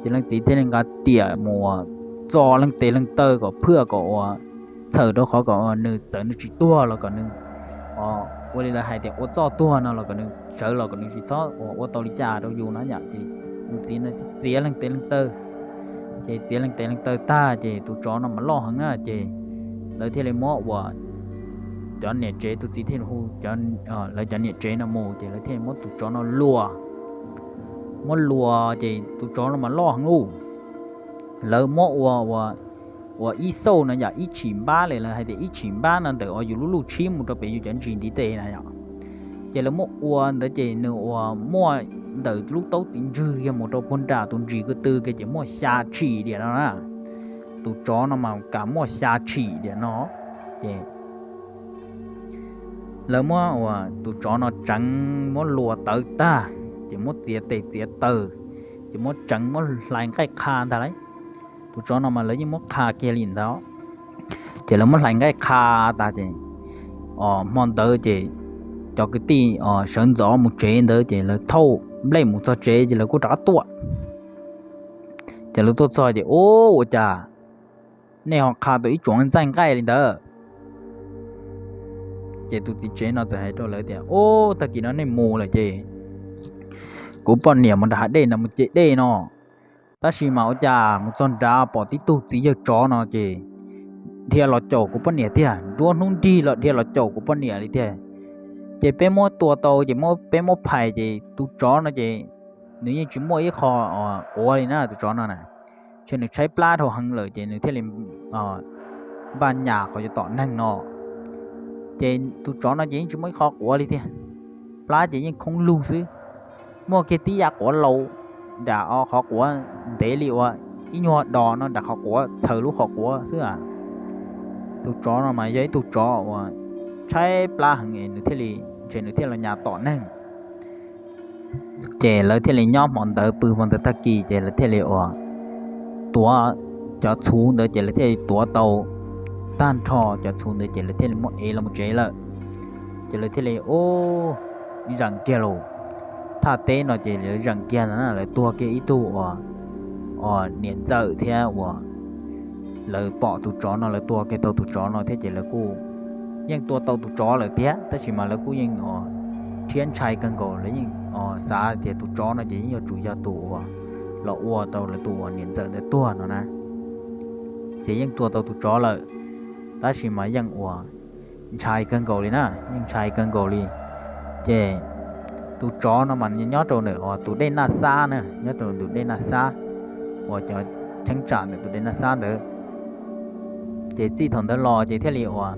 Ces leej txiv thiaj li nqa tiam mus txo leej tes leej taw kom phwj kom uas txhawm rau qhov kom nws txawm nws tsis tuag los kom nws ua li lawv hais tias ua txoj tuag no los kom nws sawv los kom nws tsis txhob ua tau li cas rau yus no yom. Ces tus txiv no txiav leej tes leej taw, ces txiav leej tes leej taw tag ces tus tsov no mas loj heev na ces lawv thiaj li muab uas cov niam tsev, tus txiv thiaj hu lawv cov niam tsev no mus ces lawv thiaj li muab tus tsov no luas, muab luas ces tus tsov no mas loj heev lauj. Lawv muab ua ua ib xauj no yom, ib tshim npab li lawv hais tias ib tshim npab no ntawm uas yus lub luj tshib mus rau pem yus cov ntsis ntiv tes na yom. Ces lawv muab ua ntawd ces nws uas muaj ntawm lub taub txiv ntswg yog mus rau puag nram tus ntsis ko tw kiag ces muaj xya tshim diam no na. Tus tsov no mas kam muaj xya tshim diam no. Ces lawv muab uas tus tsov no tseev, muab luas tawv tag, ces muab txiav tes txiav taw, ces muab tseev muab hlais nqaij qha ntag lauj. Tus tsov no mas lawv yeej muab qha kiag li ntawd. Ces lawv muab hlais nqaij qha tas ces hmo ntawd ces cov kwv tij sawv ntxov mus tsev ntawd ces lawv thauj nplej mus txog tsev ces lawv kuj rov qab tuaj. Ces lawv tuaj txog ces ub, ua cas nej ho qha tau ib tsoom ntxaij nqaij li ntawd? Ces tus txiv tsev no txawm hais rau lawv tias ub, tag kis no nej mus lawm ces kuv poj niam mus nram hav dej no mus ce dej no, tab sis mas ua cas mus txog nrad pom tib tug txiv yawg tsov no ces dhia los caum kuv poj niam tiag, nruab hnub nrig los dhia los caum kuv poj niam li tiag. Ces peb muab tua tau ces peb muab phais ces tus tsov no ces nws yeej tsis muaj ib qho quav li na, tus tsov no na. Ces nws tshaib plab dhau heev lawm ces nws thiaj li npaj nyas qhov yuav tom neeg no. Ces tus tsov no ces yeej tsis muaj ib qho quav li tiag, plab ces yeej khoob lug xwb. Muaj kiag tib yav quav laus nram qhov quav ntev li uas ib nyuag dos no nram qhov quav txhaws lub qhov quav xwb. Tus tsov no mas yog ib tug tsov uas tshaib plab heev, nws thiaj li, ntshe nws thiaj los nyas tom neeg. Ces lawv thiaj li nyob hmo ntawd pw hmo ntawd tag kis ces lawv thiaj li uas tuav cov txhuv ntawd ces lawv thiaj li tuav tau tag nrho cov txhuv ntawd ces lawv thiaj li muab ev los tsev lawm. Ces lawv thiaj li ub, zeem kiag los thaj teb no ces lawv zeem kiag no na, lawv tuag kiag ib tug uas niam ntxawm thiab uas lawv pom tus tsov no lawv tua kiag tau tus tsov no thiab ces lawv kuj yeej tua tau tus tsov lawm thiab, tab sis mas lawv kuj yeej rhiab ntshai kawg nkaus, lawv yeej xav tias tus tsov no ces yeej yuav tsum yog tus uas los ua tau lawv tus uas niam ntxawm ntawd tuag no na. Ces yeej tua tau tus tsov lawm, tab sis mas yeej uas ntshai kawg nkaus li na, yeej ntshai kawg nkaus li. Ces tus tsov no mas nyob rau ntawm uas tus dej Naj Xab na, nyob rau tus dej Naj Xab uas cov cheeb tsam ntawm tus dej Naj Xab ntawd. Ces txij thaum ntawd los ces thiaj li uas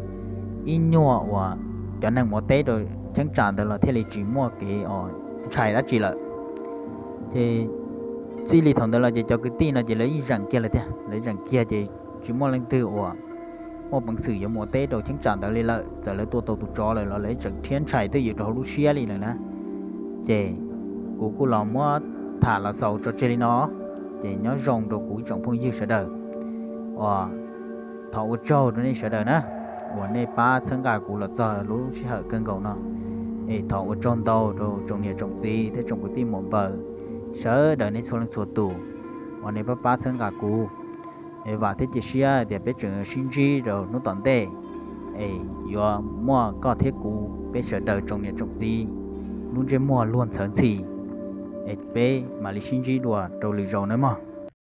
ib nyuag uas cov neeg mus teb rau cheeb tsam ntawd los thiaj li tsis muaj kev ntshai dab tsi lawm. Ces txij li thaum ntawd los ces cov kwv tij no ces lawv yeej zeem kiag lawm thiab, lawv zeem kiag ces tsis muaj leej twg uas muaj peev xwm yuav mus teb rau cheeb tsam ntawd li lawm. Txawm lawv tua tau tus tsov lawm los lawv tseem rhiab ntshai twj ywm rau hauv lub siab li lawm na. Ces kuv kuj los muab tham los xaus tso tseg li no, ces nyob zoo rau kuv tsoom phooj ywg sawv daws. Uas thov ua tsaug rau nej sawv daws na, uas nej pab txhawb nqa kuv los txog lub sij hawm kawg nkaus no. Es thov ua tsaug ntau rau tsoom niam tsoom txiv thiab tsoom kwv tij muam npaws sawv daws nej txhua leej txhua tus uas nej pab pab txhawb nqa kuv. Es vam thiab cia siab tias peb tseem sib ntsib rau hnub tom ntej, es yuav muaj koj thiab kuv peb sawv daws tsoom niam tsoom txiv lub ntsej muag luag ntxhawv ntxhi, es peb mam li sib ntsib dua rau lwm zaus nawb mog.